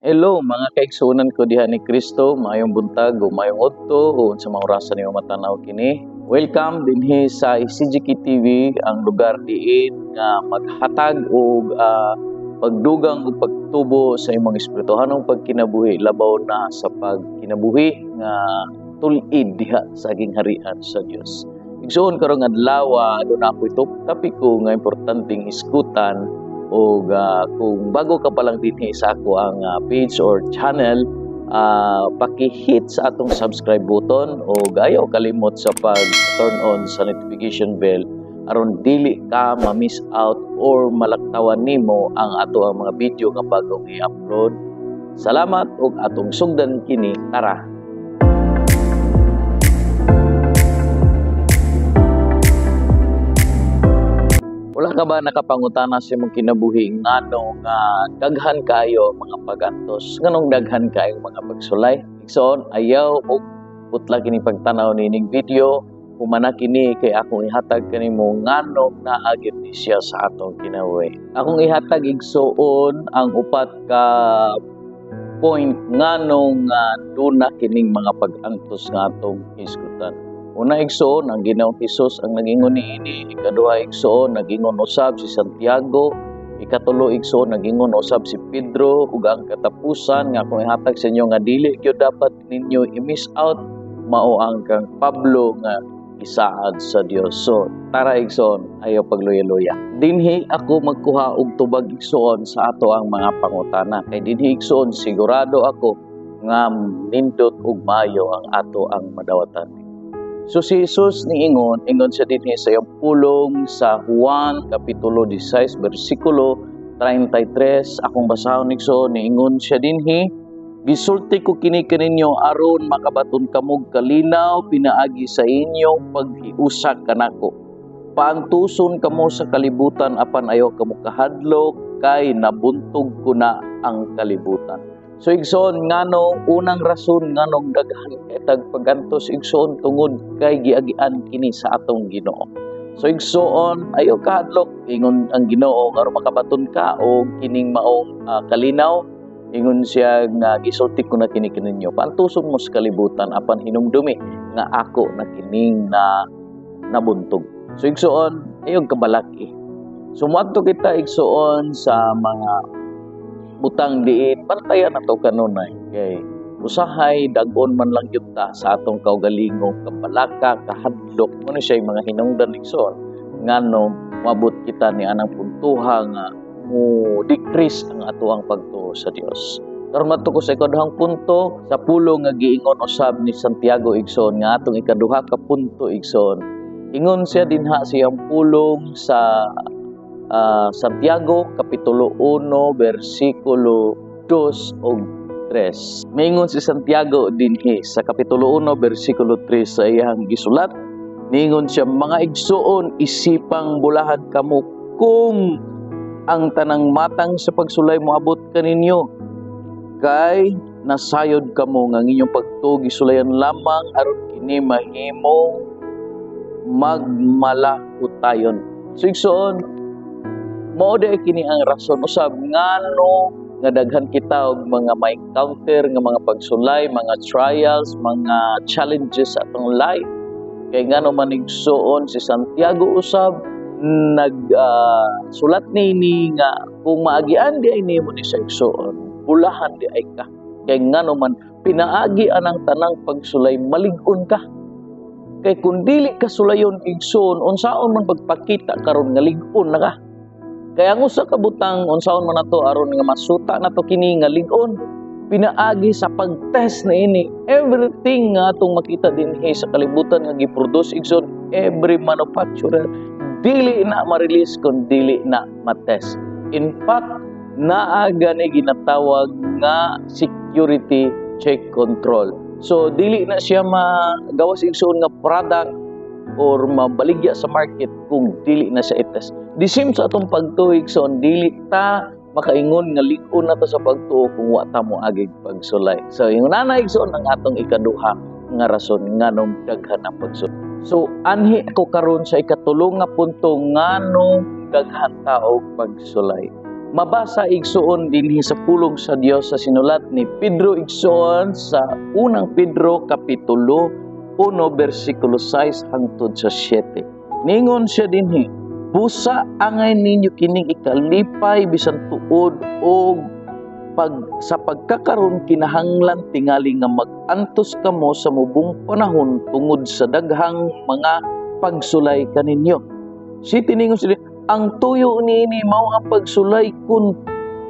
Hello mga kaigsuonan ko diha ni Kristo, maayong buntag o maayong udto o unsa mga orasan nimo matanaw kini. Welcome dinhi sa CGK TV, ang lugar diin nga maghatag og pagdugang ug pagtubo sa imong espirituhanong pagkinabuhi, labaw na sa pagkinabuhi nga tul-id diha sa gingharian sa Dios. Igsuon, karong adlaw aduna ako ito topiko nga importanteng hisgutan o kung bago ka pa lang dinhi sa ako ang page or channel, paki-hit sa atong subscribe button o ayaw kalimot sa pag-turn on sa notification bell aron dili ka ma-miss out or malaktawan nimo ang ato ang mga video nga bagong i-upload. Salamat ug atong sugdan kini, tara. Wala ka ba nakapangutana sa imong kinabuhi ngano nga daghan kaayo mga pagantos, nganong daghan kaayo mga pagsulay? Igsoon, ayaw og putla kini pagtanaw nining video, humana kini kay akong ihatag kanimo nganong naa gyud ni siya sa atong kinabuhi. Akong ihatag, igsoon, ang upat ka point nganong duna kining mga pag-antos nga atong hisgutan. Una, igsoon, ang Ginoong Hesus ang nagingon niini. Ikaduha, igsoon, nagingon usab si Santiago. Ikatulo, igsoon, nagingon usab si Pedro. Ug ang katapusan nga akong ihatag sa inyo nga dili gyud dapat ninyo i-miss out, mao ang kang Pablo nga isaad sa Dios. So, tara igsoon, ayaw pagluya-luya. Dinhi ako magkuha og tubag, igsoon, sa ato ang mga pangutana. Kay dinhi, igsoon, sigurado ako nga nindot ug maayo ang ato ang madawatan. So si Jesus niingon, ingon siya dinhi sa iyang pulong sa Juan kapitulo 16 bersikulo 33, akong basahon, igsoon. Niingon siya dinhi, "Gisulti ko kini kaninyo aron makabaton kamog kalinaw pinaagi sa inyong paghiusa kanako. Paantuson kamo sa kalibutan, apan ayaw kamo kahadlok kay nabuntog ko na ang kalibutan." So igsoon, ngano unang rason nganong daghan kitag pagantos, igsoon, tungod kay giagian kini sa atong Ginoo. So igsoon, ayaw kahadlok, ingon ang Ginoo, aron makabaton ka og kining maong kalinaw. Ingon siya nga gisulti ko na kini kaninyo. Paantuson mo sa kalibutan, apan hinumdumi nga ako na kining na nabuntog. So igsoon, ayaw kabalaki. So moadto kita, igsoon, sa mga butang diin bantayan na to kanunay kay usahay dag-on man lang gyud ta sa atong kaugalingong kabalaka, kahadlok. Mo ni siya yung mga hinungdan, igsoon, ngano moabot kita ni anang puntuha nga mo decrease ang atoang pagtuo sa Dios. Karon madto ko sa ikaduhang punto sa pulong nga giingon usab ni Santiago, igsoon, nga atong ikaduha ka punto, igsoon. Ingon siya dinha siyang pulong sa Santiago kapitulo 1 bersikulo 2 ug 3. Maingon si Santiago dinhi sa kapitulo 1 bersikulo 3 sa iyang gisulat. Ningon siya, "Mga igsuon, isipang bulahan kamo kung ang tanang matang sa pagsulay moabot kaninyo. Kay nasayod kamo nga ang inyong pagtuo gisulayan lamang aron kini mahimong magmalahutayon." So igsoon, mao di kini ang rason usab ngano nga daghan kita og mga ma-encounter nga mga pagsulay, mga trials, mga challenges sa atong life. Kay ngano man, igsuon, si Santiago usab nag sulat niini nga kung maagian di ay nimo ni sa igsuon, bulahan di ay ka. Kay ngano man, pinaagi anang tanang pagsulay, malig-on ka. Kay kung dili ka sulayon, igsuon, unsaon man pagpakita karon nga lig-on na ka? Kaya ang usa ka butang unsaon man nato aron nga masuta nato kini nga lig-on, pinaagi sa pagtest na ini. Everything nga atong makita dinhi sa kalibutan nga giproduce, igsoon, every manufacturer, dili na ma-release kung dili na matest. In fact, naa gani ginatawag nga security check control. So dili na siya magawas, igsoon, nga product or mabaligya sa market kung dili na siya i-test. The same sa atong pagtuo, igsoon, dili ta makaingon nga lig-on na ta sa pagtuo kung wa ta mo agig pagsulay. So ingon ana, igsoon, ang atong ikaduha nga rason nganong daghan ang pagsulay. So anhi ako karon sa ikatulo nga punto nganong daghan ta og pagsulay. Mabasa, igsuon, dinhi sa pulong sa Dios sa sinulat ni Pedro, igsuon, sa Unang Pedro kapitulo 1 bersikulo 6 hangtod sa 7. Ningon siya dinhi, "Busa angay ninyo kining ikalipay bisan tuod og pag sa pagkakaron kinahanglan tingali nga mag-antos kamo sa mubong panahon tungod sa daghang mga pagsulay kaninyo." Si tiningon sila, ang tuyo niini mao ang pagsulay kung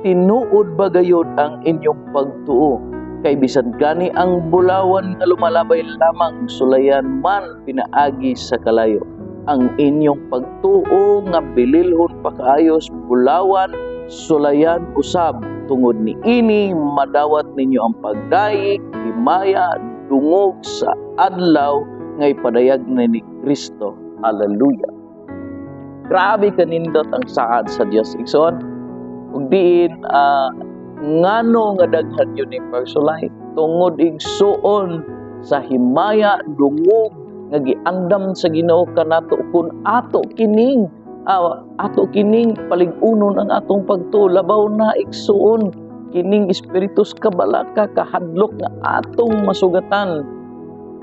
tinuod ba gayod ang inyong pagtuo. Kay bisan gani ang bulawan nga lumalabay lamang, sulayan man pinaagi sa kalayo. Ang inyong pagtuo nga bililhon pa kaayo sa bulawan, sulayan usab. Tungod ni ini madawat ninyo ang pagdayik, himaya, dungog sa adlaw nga ipadayag na ni Kristo. Hallelujah. Grabe kanindot ang saad sa Dios, igsoon. Ug diin ngano nga daghan yun ni pagsulay? Tungod, igsuon, sa himaya, dungog nga giandam sa Ginoo kanato kung ato kining palig-unon ang atong pagtuo. Labaw na, igsuon, kining espiritu sa kabalaka, kahadlok nga atong masugatan,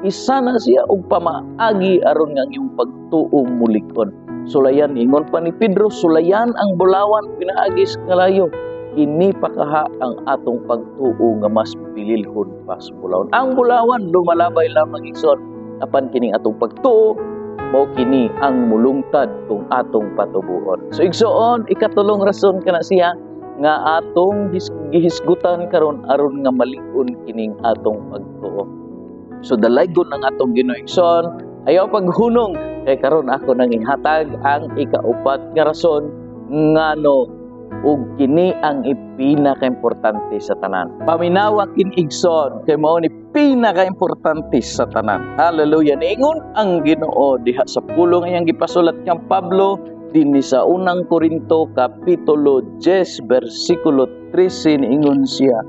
isa na siya og pamaagi aron nga ang iyong pagtuo mulikon. Sulayan, ingon pa ni Pedro, sulayan ang bulawan pinaagi sa kalayo. Kini pakaha ang atong pagtuo nga mas bililhon pa sa bulawan. Ang bulawan lumalabay lamang, igsoon. Apan kining atong pagtuo, mao kini ang mulungtad kung atong patubuon. So igsoon, ikatulong rason kana siya nga atong gihisgutan karon aron nga malig-on kining atong pagtuo. So dalaygon ang atong Ginoo, igsoon. Ayaw paghunong kay karon ako nang ihatag ang ikaupat nga rason ngano, ug kini ang ipinakaimportante sa tanan. Paminawa kin, igsoon, kay mao ni pinakaimportante sa tanan. Hallelujah. Niingon ang Ginoo diha sa pulong iyang gipasulat kang Pablo dinhi sa Unang Korinto kapitulo 10 bersikulo 13, niingon siya,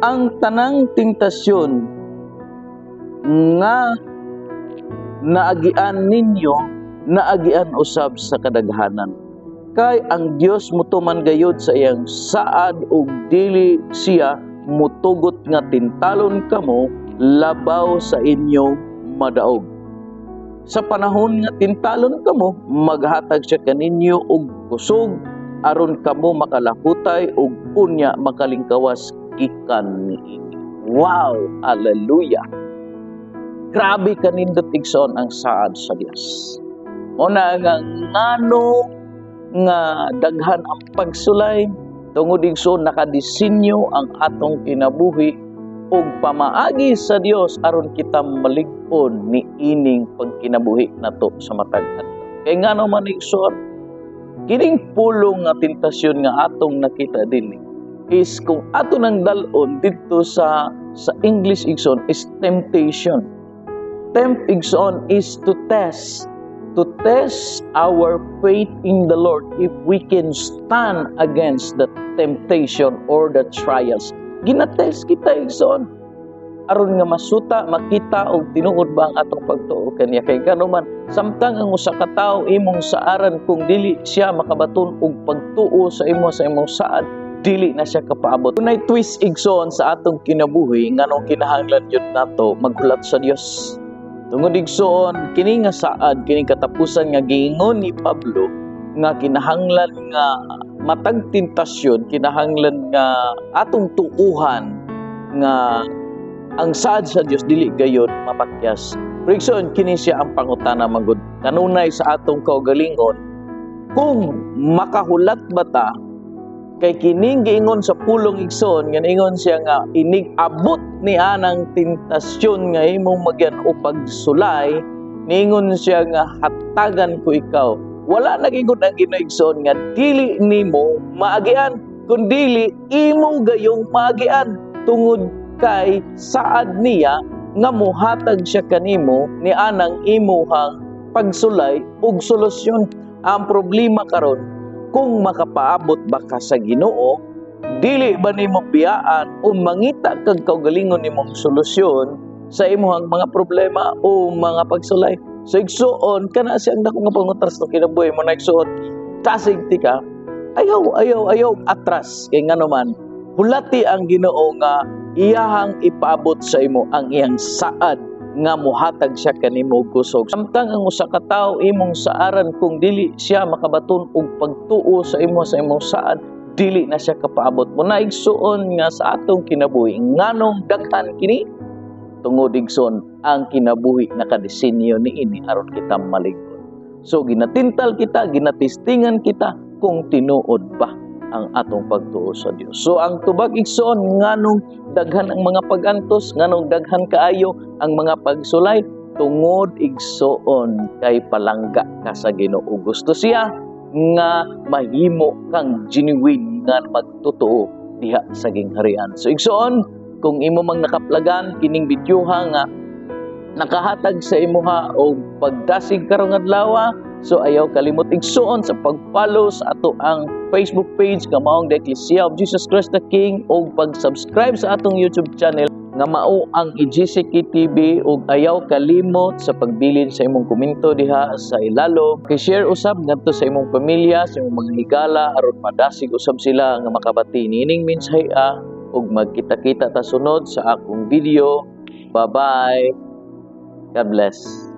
"Ang tanang tentasyon nga naagian ninyo, naagian usab sa kadaghanan. Kay ang Dios mutuman gayud sa iyang saad ug dili siya mutugot nga tintalon kamo labaw sa inyong madaog. Sa panahon nga tintalon kamo, maghatag siya kaninyo og kusog aron kamo makalahutay ug unya makalingkawas gikan niini." Wow! Hallelujah! Grabe kanindot, igsoon, ang saad sa Dios. Mao na nga ngano nga daghan ang pagsulay, tungod, igsoon, nakadisenyo ang atong kinabuhi og pamaagi sa Dios aron kita malig-on ni ining pagkinabuhi nato sa matag adlaw. Kay ngano man, igsoon, kining pulong nga tentasyon nga atong nakita dinhi is kung ato nang dal-on didto sa English, igsoon, is temptation. Tempt, igsoon, is to test, to test our faith in the Lord, if we can stand against the temptation or the trials. Ginatest kita, igsoon, aron nga masuta, makita og tinuod ba ang atong pagtuo kaniya. Kay ngano man, samtang ang usa ka tawo imong saaran, kung dili siya makabaton og pagtuo sa imo, sa imong saad, dili na siya kapaabot. Dunay twist, igsoon, sa atong kinabuhi nganong kinahanglan yun nato maghulat sa Dios. Tungod, igsoon, kini nga saad, kini katapusan nga giingon ni Pablo nga kinahanglan nga matag tentasyon, kinahanglan nga atong tuuhan nga ang saad sa Dios dili gayod mapakyas. Pero igsoon, kini siya ang pangutana manggod kanunay sa atong kaugalingon, kung makahulat ba ta? Kay kining giingon sa pulong, igsoon, nga ingon siya nga inig abot ni anang tentasyon nga imong magyan o pagsulay, niingon siya nga hatagan ko ikaw. Wala nagingon ang Ginoo, igsoon, nga dili nimo maagian, kundili imo gayong maagian, tungod kay saad niya nga muhatag siya kanimo ni anang imuhang pagsulay ug solusyon. Ang problema karon, kung makapaabot ba ka sa Ginoo, dili ba nimo biyaan o mangita kag kaugalingon nimong solusyon sa imuhang mga problema o mga pagsulay? So igsuon, kana siya ang dako nga pangutas sa kinabuhi mo na, igsuon, kasig tika. Ayaw, ayaw, ayaw atras kay ngano man hulati ang Ginoo nga iyahang ipaabot sa imo ang iyang saad nga muhatag siya kanimo og kusog. Samtang ang usa ka tawo imong saaran, kung dili siya makabaton og pagtuo sa imo, sa imong saad, dili na siya kapaabot mo na. Igsuon, nga sa atong kinabuhi, nganong daghan kini? Tungod, igsoon, ang kinabuhi nakadisenyo niini aron kita malig-on. So ginatintal kita, ginatestingan kita kung tinuod ba ang atong pagtuo sa Dios. So ang tubag, igsoon, nganong daghan ang mga pagantos, nganong daghan kaayo ang mga pagsulay? Tungod, igsoon, kay palangga ka sa Ginoo. Gusto siya nga mahimo kang genuine nga magtotoo diha sa gingharian. So igsoon, kung imo mang nakaplagan kining videoha nga nakahatag sa imuha og pagdasig karong adlaw, so ayaw kalimot, igsuon, sa pag-follow sa atoang Facebook page nga maong The Ecclesia of Jesus Christ the King og pag-subscribe sa atong YouTube channel nga mao ang EGCK TV, ug ayaw kalimot sa pagbilin sa imong komento diha sa ilalom. Kay share usab ngadto sa imong pamilya, sa imong mga higala, aron madasig usab sila nga makabati niining mensahe ug magkita-kita ta sunod sa akong video. Bye bye. God bless.